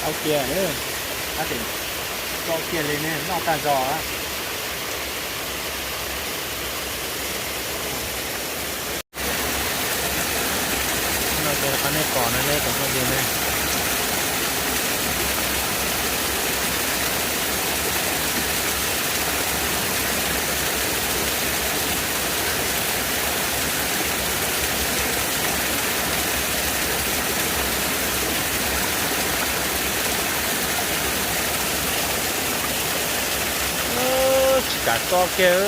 Tso kiag, tso kiag li ne, noj tag zog. Noj kiag li qhov nej pom no ne cov phooj ywg ne. Tsis kam tso kiag.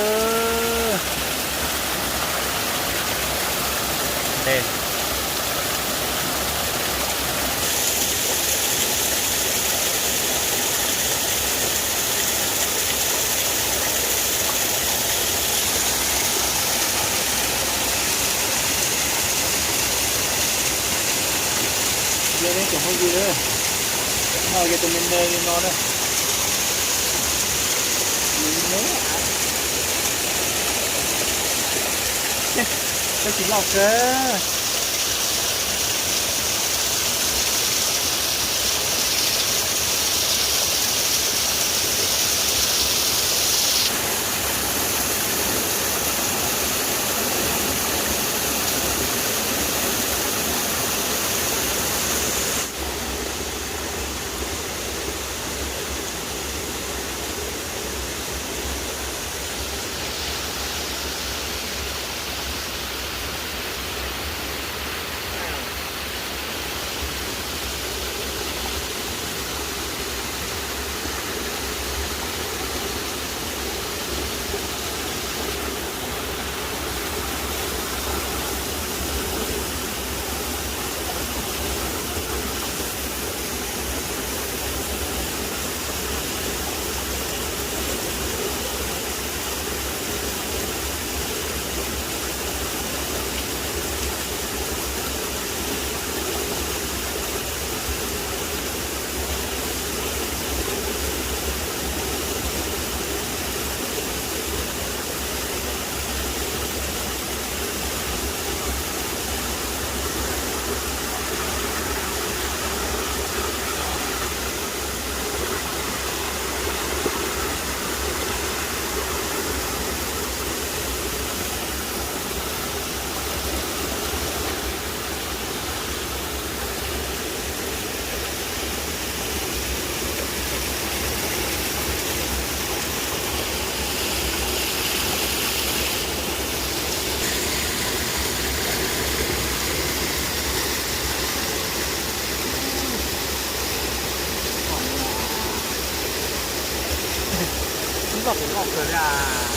Cia peb cov phooj ywg, noj kiag tus me me li no na. Peb tsis loj kawg. Loj kuv loj kawg li as.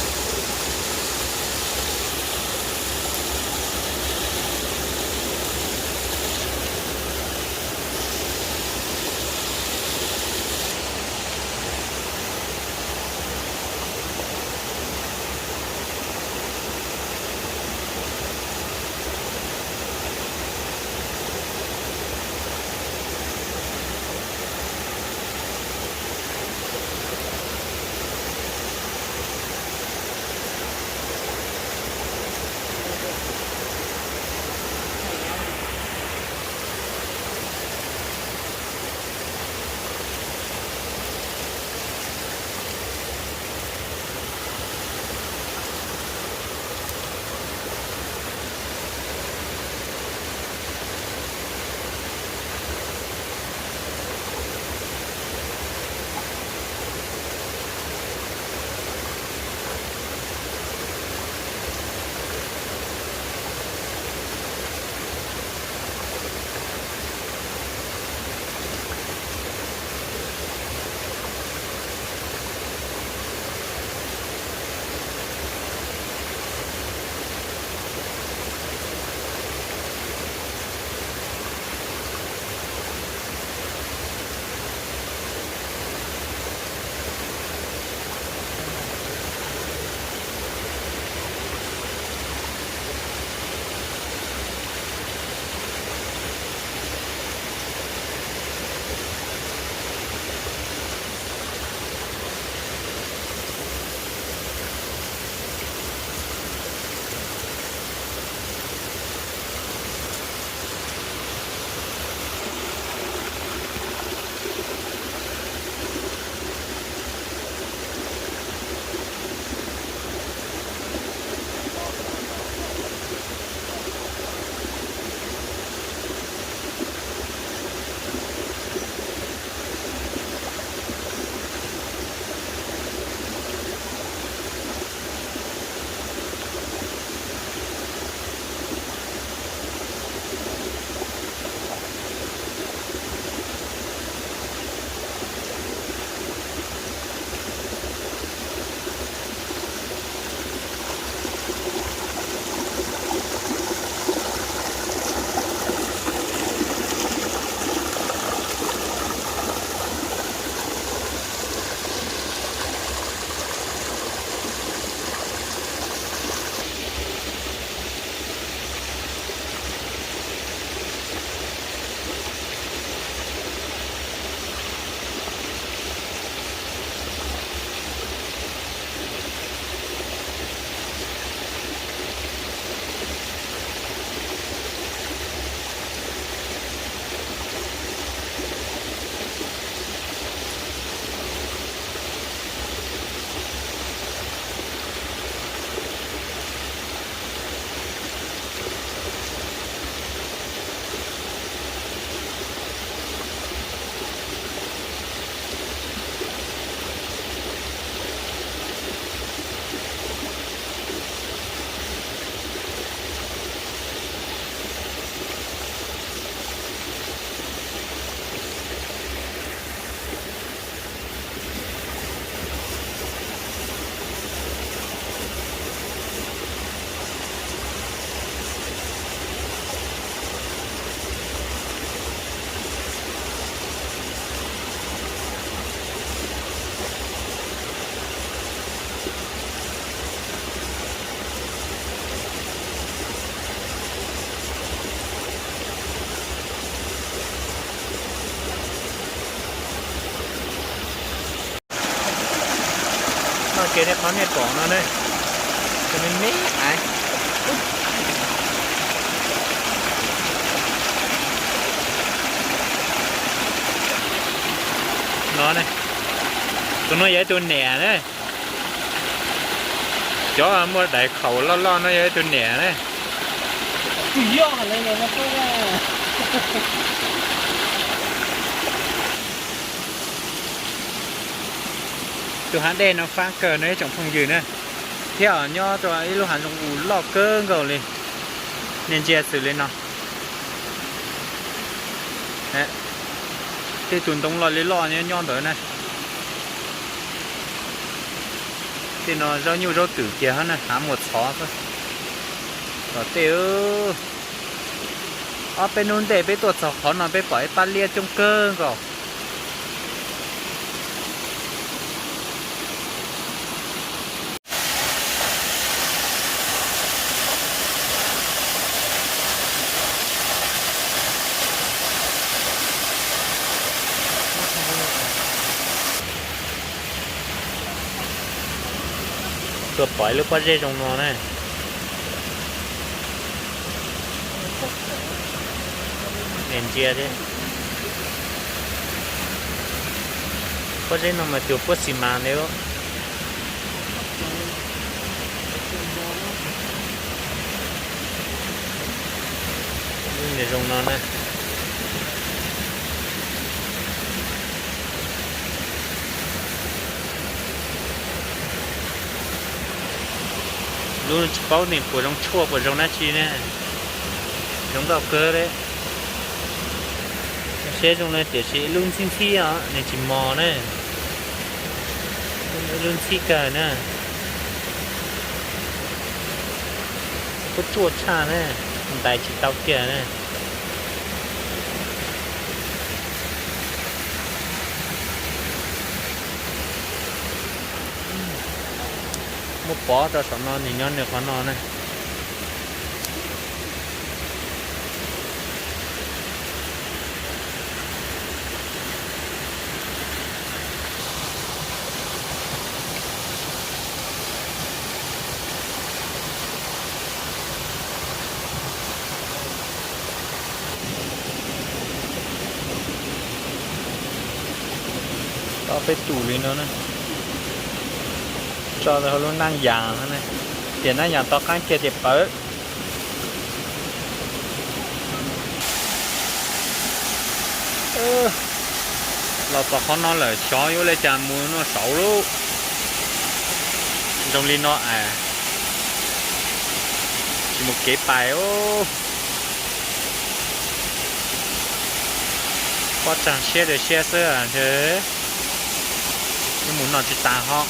Qhov nej pom no ne, tus me me ais no ne, tus no yog ib tug niam ne. Cov muaj daim khaum loj loj no yog ib tug niam ne. Tus hav dej no fab kawg no ib tsoom phooj ywg na, thiab nyob rau ib lub hav zoov uas loj kawg nkaus li. Nej ntsia xws li no, tej tus ntoo loj li loj nyob nyob ntawd na. Tej no zaub nyuj zaub twm kiag na, hav muas txhov xwb. Tom tej, ob peb hnub ntej peb tuaj txog qhov no peb pom ib pab liab coob kawg nkaus. Tuaj pom ib lub pob zeb zoo no ne. Ntsia thiab, pob zeb no mas cuag pob xis mas li. Lub niag zoo no na. Lub tsis paub ne puas zoo tshuaj puas zoo dab tsi ne. Zoo nkauj kawg li. Seb zoo li tiam sis ib lub ntxhib ntxhib os, nws tsis mos na. Ib lub ntxhib kawg na. Kuj tsuaj tshaj na, ntais tsis tau kiag na. Muab pov rau saum no nws nyob nws qhov no na. Tau peb tus li no na, tso rau hauv lub neej yas no ne, tiam neej yas tom qab kiag tias pawv. Los txog qhov no lawm xyov yuav ua li cas mus noj saud lauj. Zoo li no es tsis mus kev pais os. Pob tsaag siab dua siab xwb, yuav mus noj tsis tas ho.